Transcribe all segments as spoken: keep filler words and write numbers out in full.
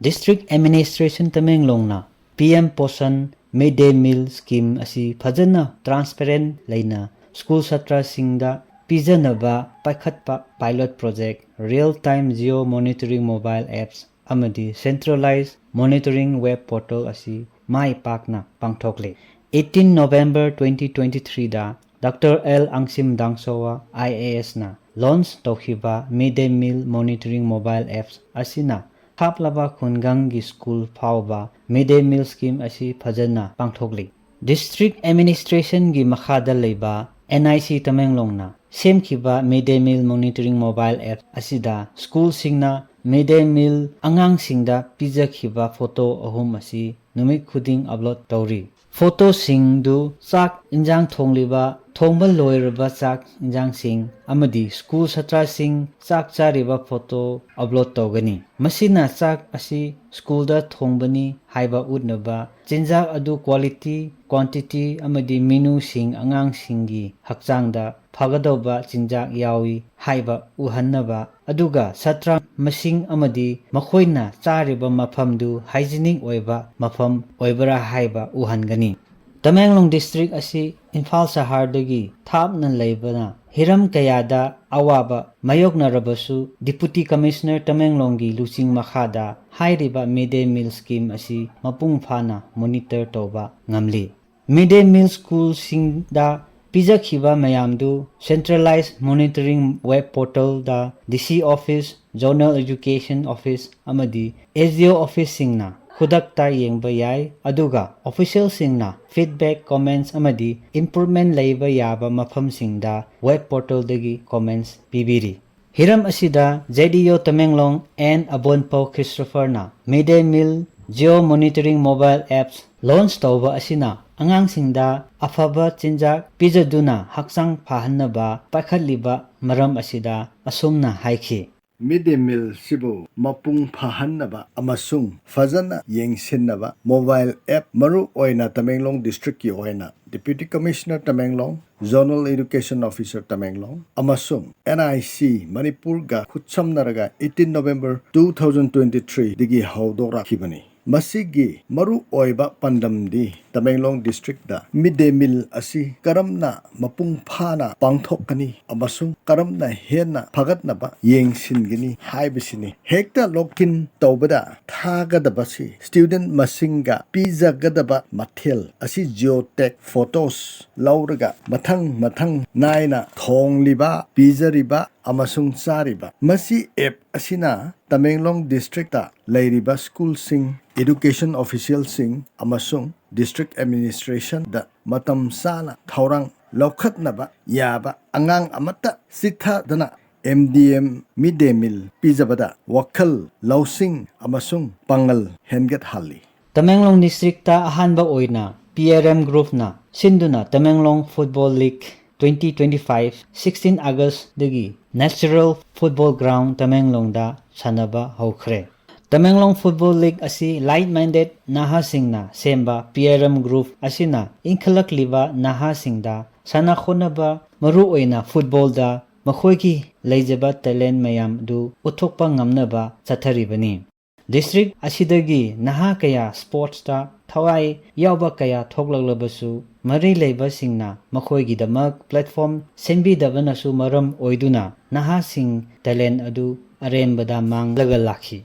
District Administration Tamenglongꯅ P M Posan Mid Day Meal Scheme ꯑꯁꯤ ꯐꯖꯅ transparent ꯂꯩꯅ school ꯁꯥꯇ꯭ꯔꯁꯤꯡꯗ ꯄꯤꯖꯅꯕ ꯄꯥꯏꯈꯠꯄ pilot project, real time geo monitoring mobile apps ꯑꯃꯗꯤ centralized monitoring web portal ꯑꯁꯤ ꯃꯥꯏ ꯄꯥꯛꯅ ꯄꯥꯡꯊꯣꯛꯂꯤ꯫ eighteen November twenty twenty-threeꯗ Doctor L Angsim Dangsowa I A S ꯅ launch ꯇꯧꯈꯤꯕ Mid Day Meal Monitoring Mobile Apps ꯑꯁꯤꯅ ꯍꯥꯞꯂꯕ ꯈꯨꯡꯒꯪꯒꯤ school ꯐꯥꯎꯕ Mid Day Meal Scheme ꯑꯁꯤ ꯐꯖꯅ ꯄꯥꯡꯊꯣꯛꯂꯤ꯫ District Administrationꯒꯤ ꯃꯈꯥꯗ ꯂꯩꯕ N I C ꯇꯃꯦꯡꯂꯣꯡꯅ ꯁꯦꯝꯈꯤꯕ Mid Day Meal Monitoring Mobile App ꯑꯁꯤꯗ schoolꯁꯤꯡꯅ Mid Day Meal ꯑꯉꯥꯡꯁꯤꯡꯗ ꯄꯤꯖꯈꯤꯕ photo ꯑꯍꯨꯝ ꯑꯁꯤ ꯅꯨꯃꯤꯠ ꯈꯨꯗꯤꯡ upload ꯇꯧꯔꯤ꯫ Photoꯁꯤꯡꯗꯨ ꯆꯥꯛ ꯏꯟꯖꯥꯡ ꯊꯣꯡꯂꯤꯕ, ꯊꯣꯡꯕ ꯂꯣꯏꯔꯕ ꯆꯥꯛ ꯏꯟꯖꯥꯡꯁꯤꯡ ꯑꯃꯗꯤ school ꯁꯥꯇ꯭ꯔꯁꯤꯡ ꯆꯥꯛ ꯆꯥꯔꯤꯕ photo upload ꯇꯧꯒꯅꯤ꯫ ꯃꯁꯤꯅ ꯆꯥꯛ ꯑꯁꯤ schoolꯗ ꯊꯣꯡꯕꯅꯤ ꯍꯥꯏꯕ ꯎꯠꯅꯕ ꯆꯤꯟꯖꯥꯛ ꯑꯗꯨ quality, quantity ꯑꯃꯗꯤ menuꯁꯤꯡ ꯑꯉꯥꯡꯁꯤꯡꯒꯤ ꯍꯛꯆꯥꯡꯗ ꯐꯒꯗꯧꯕ ꯆꯤꯟꯖꯥꯛ ꯌꯥꯎꯏ ꯍꯥꯏꯕ ꯎꯍꯟꯅꯕ, ꯑꯗꯨꯒ ꯁꯥꯇ꯭ꯔ ꯃꯁꯤꯡ ꯑꯃꯗꯤ ꯃꯈꯣꯏꯅ ꯆꯥꯔꯤꯕ ꯃꯐꯝꯗꯨ hygienic ꯑꯣꯏꯕ ꯃꯐꯝ ꯑꯣꯏꯕ꯭ꯔꯥ ꯍꯥꯏꯕ ꯎꯍꯟꯒꯅꯤ꯫ ꯇꯃꯦꯡꯂꯣꯡ district ꯑꯁꯤ ꯏꯝꯐꯥꯜ ꯁꯍꯔꯗꯒꯤ ꯊꯥꯞꯅ ꯂꯩꯕꯅ ꯍꯤꯔꯝ ꯀꯌꯥꯗ ꯑꯋꯥꯕ ꯃꯥꯌꯣꯛꯅꯔꯕꯁꯨ, Deputy Commissioner ꯇꯃꯦꯡꯂꯣꯡꯒꯤ ꯂꯨꯆꯤꯡ ꯃꯈꯥꯗ ꯍꯥꯏꯔꯤꯕ Mid Day Meal Scheme ꯑꯁꯤ ꯃꯄꯨꯡ ꯐꯥꯅ monitor ꯇꯧꯕ ꯉꯝꯂꯤ꯫ Mid Day Meal schoolꯁꯤꯡꯗ ꯄꯤꯖꯈꯤꯕ ꯃꯌꯥꯝꯗꯨ centralized monitoring web portalꯗ D C office, Zonal Education Office ꯑꯃꯗꯤ S D O officeꯁꯤꯡꯅ ꯈꯨꯗꯛꯇ ꯌꯦꯡꯕ ꯌꯥꯏ, ꯑꯗꯨꯒ officialꯁꯤꯡꯅ feedback, comments ꯑꯃꯗꯤ improvement ꯂꯩꯕ ꯌꯥꯕ ꯃꯐꯝꯁꯤꯡꯗ web portalꯗꯒꯤ comments ꯄꯤꯕꯤꯔꯤ꯫ ꯍꯤꯔꯝ ꯑꯁꯤꯗ Z E O Tamenglong N Abonpao Christopherꯅ Mid Day Meal Geo Monitoring Mobile Apps launch ꯇꯧꯕ ꯑꯁꯤꯅ ꯑꯉꯥꯡꯁꯤꯡꯗ ꯑꯐꯕ ꯆꯤꯟꯖꯥꯛ ꯄꯤꯖꯗꯨꯅ ꯍꯛꯆꯥꯡ ꯐꯍꯟꯅꯕ ꯄꯥꯏꯈꯠꯂꯤꯕ ꯃꯔꯝ ꯑꯁꯤꯗ ꯑꯁꯨꯝꯅ ꯍꯥꯏꯈꯤ꯫ Mid day meal ꯁꯤꯕꯨ ꯃꯄꯨꯡ ꯐꯥꯍꯟꯅꯕ ꯑꯃꯁꯨꯡ ꯐꯖꯅ ꯌꯦꯡꯁꯤꯟꯅꯕ mobile app, ꯃꯔꯨ ꯑꯣꯏꯅ ꯇꯃꯦꯡꯂꯣꯡ district ꯀꯤ ꯑꯣꯏꯅ Deputy Commissioner Tamenglong, Zonal Education Officer Tamenglong ꯑꯃꯁꯨꯡ N I C ꯃꯅꯤꯄꯨꯔꯒ ꯈꯨꯠꯁꯝꯅꯔꯒ eighteen November two thousand twenty three ꯗꯒꯤ ꯍꯧꯗꯣꯔꯛꯈꯤꯕꯅꯤ꯫ ꯃꯁꯤꯒꯤ ꯃꯔꯨ ꯑꯣꯏꯕ ꯄꯥꯟꯗꯝꯗꯤ ꯇꯃꯦꯡꯂꯣꯡ district ꯇ mid day meal ꯑꯁꯤ ꯀꯔꯝꯅ ꯃꯄꯨꯡ ꯐꯥꯅ ꯄꯥꯡꯊꯣꯛꯀꯅꯤ ꯑꯃꯁꯨꯡ ꯀꯔꯝꯅ ꯍꯦꯟꯅ ꯐꯒꯠꯅꯕ ꯌꯦꯡꯁꯤꯟꯒꯅꯤ ꯍꯥꯏꯕꯁꯤꯅꯤ꯫ ꯍꯦꯛꯇ login ꯇꯧꯕꯗ ꯊꯥꯒꯗꯕꯁꯤ student ꯃꯁꯤꯡꯒ ꯄꯤꯖꯒꯗꯕ ꯃꯊꯦꯜ ꯑꯁꯤ geotag photos ꯂꯧꯔꯒ ꯃꯊꯪ ꯃꯊꯪ ꯅꯥꯏꯅ ꯊꯣꯡꯂꯤꯕ, ꯄꯤꯖꯔꯤꯕ ꯑꯃꯁꯨꯡ ꯆꯥꯔꯤꯕ꯫ ꯃꯁꯤ app ꯑꯁꯤꯅ ꯇꯃꯦꯡꯂꯣꯡ district ꯇ ꯂꯩꯔꯤꯕ school ꯁꯤꯡ, education official ꯁꯤꯡ ꯑꯃꯁꯨꯡ district administration ꯗ ꯃꯇꯝ ꯆꯥꯅ ꯊꯧꯔꯥꯡ ꯂꯧꯈꯠꯅꯕ ꯌꯥꯕ, ꯑꯉꯥꯡ ꯑꯃꯠꯇ ꯆꯤꯠꯊꯗꯅ M D M mid day meal ꯄꯤꯖꯕꯗ ꯋꯥꯈꯜ ꯂꯧꯁꯤꯡ ꯑꯃꯁꯨꯡ ꯄꯥꯡꯒꯜ ꯍꯦꯟꯒꯠꯍꯜꯂꯤ꯫ ꯇꯃꯦꯡꯂꯣꯡ district ꯇ ꯑꯍꯥꯟꯕ ꯑꯣꯏꯅ P R M group ꯅ ꯁꯤꯟꯗꯨꯅ Tamenglong Football League twenty twenty-five, sixteen August ꯗꯒꯤ Natural Football Ground ꯇꯃꯦꯡꯂꯣꯡꯗ ꯁꯥꯟꯅꯕ ꯍꯧꯈ꯭ꯔꯦ꯫ Tamenglong Football League ꯑꯁꯤ like-minded ꯅꯍꯥꯁꯤꯡꯅ ꯁꯦꯝꯕ P R M group ꯑꯁꯤꯅ ꯏꯟꯈꯠꯂꯛꯂꯤꯕ ꯅꯍꯥꯁꯤꯡꯗ ꯁꯥꯟꯅ ꯈꯣꯠꯅꯕ, ꯃꯔꯨꯑꯣꯏꯅ football ꯗ ꯃꯈꯣꯏꯒꯤ ꯂꯩꯖꯕ talent ꯃꯌꯥꯝ ꯑꯗꯨ ꯎꯠꯊꯣꯛꯄ ꯉꯝꯅꯕ ꯆꯠꯊꯔꯤꯕꯅꯤ꯫ District ꯑꯁꯤꯗꯒꯤ ꯅꯍꯥ ꯀꯌꯥ sports ꯇ ꯊꯋꯥꯏ ꯌꯥꯎꯕ ꯀꯌꯥ ꯊꯣꯛꯂꯛꯂꯕꯁꯨ, ꯃꯔꯤ ꯂꯩꯕꯁꯤꯡꯅ ꯃꯈꯣꯏꯒꯤꯗꯃꯛ platform ꯁꯦꯝꯕꯤꯗꯕꯅꯁꯨ ꯃꯔꯝ ꯑꯣꯏꯗꯨꯅ ꯅꯍꯥꯁꯤꯡ talent ꯑꯗꯨ ꯑꯔꯦꯝꯕꯗ ꯃꯥꯡꯂꯒ ꯂꯥꯛꯈꯤ꯫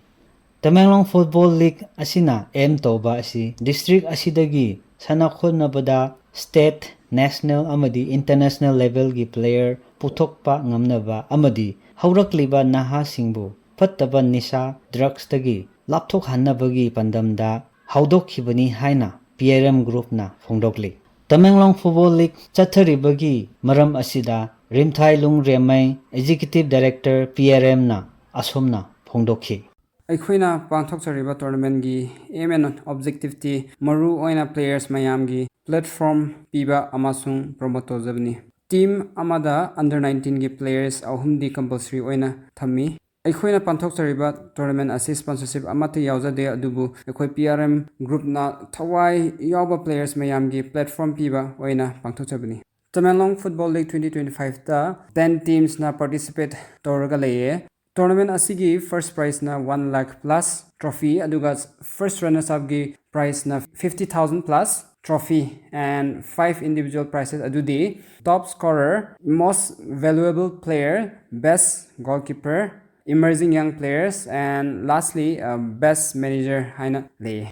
Tamenglong Football League ꯑꯁꯤꯅ aim ꯇꯧꯕ ꯑꯁꯤ district ꯑꯁꯤꯗꯒꯤ ꯁꯥꯟꯅ ꯈꯣꯠꯅꯕꯗ state, national ꯑꯃꯗꯤ international level ꯒꯤ player ꯄꯨꯊꯣꯛꯄ ꯉꯝꯅꯕ ꯑꯃꯗꯤ ꯍꯧꯔꯛꯂꯤꯕ ꯅꯍꯥꯁꯤꯡꯕꯨ ꯐꯠꯇꯕ ꯅꯤꯁꯥ, drugs ꯇꯒꯤ ꯂꯥꯞꯊꯣꯛꯍꯟꯅꯕꯒꯤ ꯄꯥꯟꯗꯝꯗ ꯍꯧꯗꯣꯛꯈꯤꯕꯅꯤ ꯍꯥꯏꯅ P R M group ꯅ ꯐꯣꯡꯗꯣꯛꯂꯤ꯫ Tamenglong Football League ꯆꯠꯊꯔꯤꯕꯒꯤ ꯃꯔꯝ ꯑꯁꯤꯗ ꯔꯤꯝꯊꯥꯏꯂꯨꯡ ꯔꯦꯝꯃꯩ, Executive Director P R M ꯅ ꯑꯁꯨꯝꯅ ꯐꯣꯡꯗꯣꯛꯈꯤ꯫ ꯑꯩꯈꯣꯏꯅ ꯄꯥꯡꯊꯣꯛꯆꯔꯤꯕ tournament ꯀꯤ aim and objective ꯇꯤ ꯃꯔꯨ ꯑꯣꯏꯅ players ꯃꯌꯥꯝꯒꯤ platform ꯄꯤꯕ ꯑꯃꯁꯨꯡ promote ꯇꯧꯖꯕꯅꯤ꯫ Team ꯑꯃꯗ under nineteen ꯒꯤ players ꯑꯍꯨꯝꯗꯤ compulsory ꯑꯣꯏꯅ ꯊꯝꯃꯤ꯫ ꯑꯩꯈꯣꯏꯅ ꯄꯥꯡꯊꯣꯛꯆꯔꯤꯕ tournament ꯑꯁꯤ sponsorship ꯑꯃꯠꯇ ꯌꯥꯎꯖꯗꯦ, ꯑꯗꯨꯕꯨ ꯑꯩꯈꯣꯏ P R M groupꯅ ꯊꯋꯥꯏ ꯌꯥꯎꯕ players ꯃꯌꯥꯝꯒꯤ platform ꯄꯤꯕ ꯑꯣꯏꯅ ꯄꯥꯡꯊꯣꯛꯆꯕꯅꯤ꯫ Tamenglong Football League twenty twenty-fiveꯇ ten teamsꯅ participate ꯇꯧꯔꯒ ꯂꯩꯌꯦ꯫ Tournament ꯑꯁꯤꯒꯤ first prizeꯅ one lakh plus trophy, ꯑꯗꯨꯒ first runners upꯀꯤ prizeꯅ fifty thousand plus trophy and five individual prizes, ꯑꯗꯨꯗꯤ top scorer, most valuable player, best goalkeeper, emerging young players, and lastly, uh, best manager ꯍꯥꯏꯅ ꯂꯩꯌꯦ꯫